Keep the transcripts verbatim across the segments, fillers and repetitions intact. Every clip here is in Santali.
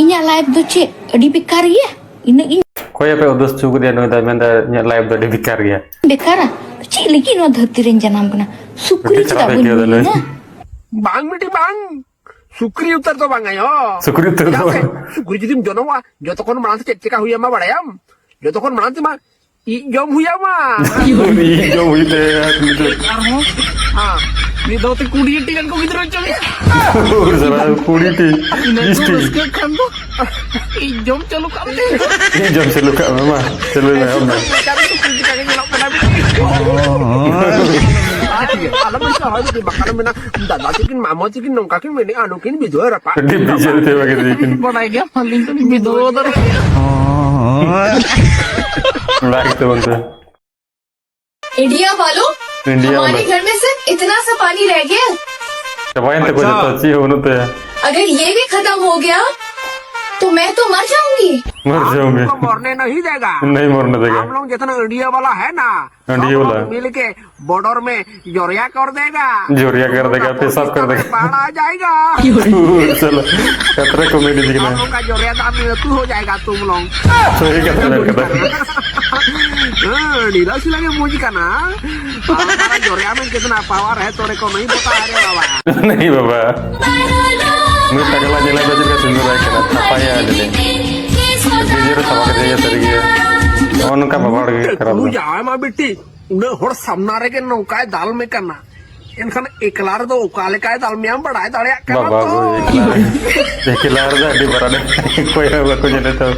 ᱤᱧᱟᱹᱜ ᱞᱟᱭᱤᱯᱷ ᱫᱚ ᱪᱮᱫ ᱟᱹᱰᱤ ᱵᱮᱠᱟᱨ ᱜᱮᱭᱟ? ᱤᱱᱟᱹᱜ ᱤᱧ ᱚᱠᱚᱭ ᱟᱯᱮ ᱩᱫᱩᱥ ᱦᱚᱪᱚ ᱠᱟᱫᱮᱭᱟ? ᱱᱩᱭ ᱫᱚᱭ ᱢᱮᱱᱫᱟ ᱤᱧᱟᱹᱜ ᱞᱟᱭᱤᱯᱷ ᱫᱚ ᱟᱹᱰᱤ ᱵᱮᱠᱟᱨ ᱜᱮᱭᱟ᱾ ᱵᱮᱠᱟᱨᱟ? ᱪᱮᱫ ᱞᱟᱹᱜᱤᱫ ᱱᱚᱣᱟ ᱫᱷᱟᱹᱨᱛᱤ ᱨᱮᱧ ᱡᱟᱱᱟᱢ ᱠᱟᱱᱟ? ᱥᱩᱠᱨᱤ ᱟᱹᱰᱤ ᱪᱮᱫᱟᱜ ᱠᱷᱟᱨᱟᱯ ᱵᱟᱹᱧ ᱟᱹᱭᱠᱟᱹᱣ ᱫᱟ ᱞᱟᱹᱭ ᱦᱩᱭᱱᱟ? ᱢᱮ᱾ ᱵᱟᱝ ᱵᱤᱴᱤ ᱵᱟᱝ, ᱥᱩᱠᱨᱤ ᱩᱛᱟᱹᱨ ᱫᱚ ᱵᱟᱝ ᱟᱭᱳ᱾ ᱥᱩᱠᱨᱤ ᱩᱛᱟᱹᱨ ᱫᱚ ᱪᱮᱫᱟᱜ ᱥᱮ ᱵᱟᱝ᱾ ᱥᱩᱠᱨᱤ ᱡᱩᱫᱤᱢ ᱡᱚᱱᱚᱢᱚᱜᱼᱟ, ᱡᱚᱛᱚ ᱠᱷᱚᱱ ᱢᱟᱲᱟᱝ ᱛᱮ ᱪᱮᱫ ᱪᱮᱠᱟ ᱦᱩᱭ ᱟᱢᱟ ᱵᱟᱲᱟᱭᱟᱢ? ᱡᱚᱛᱚ ᱠᱷᱚᱱ ᱢᱟᱲᱟᱝ ᱛᱮᱢᱟ ᱤᱡ ᱡᱚᱢ ᱦᱩᱭ ᱟᱢᱟ᱾ ᱤᱡ ᱡᱚᱢ ᱦᱩᱭᱩᱜ ᱛᱟᱭᱟ ᱩᱱᱤ ᱫᱚ᱾ ᱟᱨᱦᱚᱸ ᱦᱮᱸ, ᱢᱤᱫ ᱫᱷᱟᱣ ᱛᱮ ᱠᱩᱲᱤ ᱴᱤ ᱜᱟᱱ ᱠᱚ ᱜᱤᱫᱽᱨᱟᱹ ᱦᱚᱪᱚ ᱢᱮᱭᱟ᱾ ᱳ ᱥᱟᱞᱟ, ᱠᱩᱲᱤ ᱴᱤ, ᱤᱱᱟᱹ ᱵᱤᱥ ᱠᱚ ᱴᱤ᱾ ᱨᱟᱹᱥᱠᱟᱹ ᱠᱷᱟᱱ ᱫᱚ ᱤᱡ ᱡᱚᱢ ᱪᱟᱹᱞᱩ ᱠᱟᱜ ᱢᱮ᱾ ᱤᱡ ᱡᱚᱢ ᱪᱟᱹᱞᱩ ᱠᱟᱜ ᱢᱮ, ᱢᱟ ᱪᱟᱹᱞᱩᱭ ᱢᱮ ᱟᱢ ᱫᱚ᱾ ᱟᱞᱚᱢ ᱵᱤᱥᱟᱹᱥ ᱦᱚᱲ ᱡᱩᱫᱤ ᱵᱟᱠᱷᱟᱱ ᱢᱮᱱᱟ, ᱫᱟᱫᱟ ᱛᱟᱹᱠᱤᱱ, ᱢᱟᱢᱟ ᱛᱟᱹᱠᱤᱱ ᱱᱚᱝᱠᱟ ᱠᱤᱱ ᱢᱮᱱᱮᱜᱼᱟ, ᱱᱩᱠᱤᱱ ᱵᱤᱫᱷᱚᱭ ᱨᱟᱯᱟᱜ ᱟᱹᱰᱤ ᱠᱤᱱ ᱵᱤᱡᱟᱹᱨ ᱛᱮ ᱵᱟᱜᱮ ᱛᱟᱹᱠᱤᱱ᱾ ᱵᱟᱰᱟᱭ ᱜᱮᱭᱟ, ᱟᱹᱞᱤᱧ ᱫᱚᱞᱤᱧ ᱵᱤᱫᱷᱚᱭ ᱫᱟᱲᱮᱭᱟᱜᱼᱟ᱾ ᱞᱟᱜᱽ ᱛᱮ ᱵᱚᱱ ᱛᱮ᱾ इंडिया वालों, इंडिया हमारे वालों। घर में सिर्फ इतना सा पानी रह गया। ᱪᱟᱵᱟᱭᱮᱱ ᱛᱟᱠᱚ ᱟᱪᱪᱷᱟ᱾ ᱡᱚᱛᱚ, ᱪᱮᱫ ᱦᱚᱸ ᱵᱟᱹᱱᱩᱜ ᱛᱟᱭᱟ᱾ अगर ये भी खत्म हो गया, तो मैं तो मर जाऊंगी। मर जाऊंगी। आपको मरने नहीं देगा। नहीं मरने देगा। आप लोग जितना इंडिया वाला है ना, अंडिया सब वाला। लोग मिलके बॉर्डर में जोरिया कर देगा। जोरिया कर देगा, पेशाब कर देगा। बाढ़ आ जाएगा। चलो, खतरा कॉमेडी दिखना है। आप लोग का जोरिया दाम में तू हो जाएगा तुम लोग। सही कहता है, कहता है। हाँ, ढीला सिला के मुझ का ना। हमारा जोरिया में कितना पावर है, तोरे को नहीं पता है रे बाबा। नहीं बाबा। ᱱᱩᱭ ᱴᱟᱠᱞᱟ ᱧᱮᱞᱮ ᱯᱮ ᱪᱮᱫ ᱞᱮᱠᱟ ᱥᱤᱸᱫᱩᱨ ᱟᱭ ᱠᱟᱱᱟ, ᱛᱷᱟᱯᱟᱭᱟ ᱟᱹᱰᱤ ᱰᱷᱮᱨ᱾ ᱵᱤᱡᱮ ᱨᱮ ᱛᱷᱟᱯᱟ ᱠᱟᱛᱮ ᱥᱟᱹᱨᱤ ᱜᱮ᱾ ᱱᱚᱜᱼᱚ ᱱᱚᱝᱠᱟ ᱵᱟᱵᱟ ᱦᱚᱲ ᱜᱮ ᱠᱷᱟᱨᱟᱯ ᱫᱚ᱾ ᱡᱟᱦᱟᱸᱭ ᱢᱟ ᱵᱤᱴᱤ ᱩᱱᱟᱹᱜ ᱦᱚᱲ ᱥᱟᱢᱱᱟ ᱨᱮᱜᱮ ᱱᱚᱝᱠᱟᱭ ᱫᱟᱞ ᱢᱮ ᱠᱟᱱᱟ, ᱮᱱᱠᱷᱟᱱ ᱮᱠᱞᱟ ᱨᱮᱫᱚ ᱚᱠᱟ ᱞᱮᱠᱟᱭ ᱫᱟᱞ ᱢᱮᱭᱟᱢ ᱵᱟᱲᱟᱭ ᱫᱟᱲᱮᱭᱟᱜ ᱠᱟᱱᱟ ᱵᱟᱵᱟ ᱛᱚ᱾ ᱜᱳ, ᱮᱠᱞᱟ ᱨᱮ, ᱮᱠᱞᱟ ᱨᱮᱫᱚ ᱟᱹᱰᱤ ᱵᱟᱨᱟᱰᱮ᱾ ᱚᱠᱚᱭ ᱦᱚᱸ ᱵᱟᱠᱚ ᱧᱮᱞᱮ ᱛᱚ᱾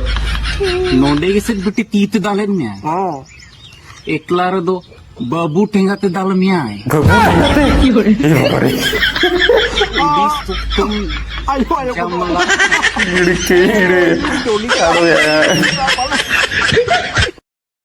ᱱᱚᱰᱮ ᱜᱮ ᱥᱮ ᱵᱤᱴᱤ ᱛᱤ ᱛᱮ ᱫᱟᱞᱮᱫ ᱢᱮᱭᱟ᱾ ᱦᱚᱸ᱾ ᱮᱠᱞᱟ ᱨᱮᱫᱚ ᱵᱟᱹᱵᱩ ᱴᱷᱮᱸᱜᱟ ᱛᱮ ᱫᱟᱞ ᱢᱮᱭᱟᱭ᱾ ᱵᱟᱹᱵᱩ ᱴᱷᱮᱸᱜᱟ ᱛᱮ? ᱮ ᱵᱟᱵᱟ ᱨᱮ᱾ ᱟᱹᱰᱤ ᱥᱚᱠᱛᱚᱢ ᱟᱭᱳ, ᱟᱭᱳ, ᱡᱟᱢᱞᱟ᱾ ᱜᱤᱲᱤ ᱠᱮ ᱜᱤᱲᱤ᱾ ᱟᱫᱚ ᱭᱟ᱾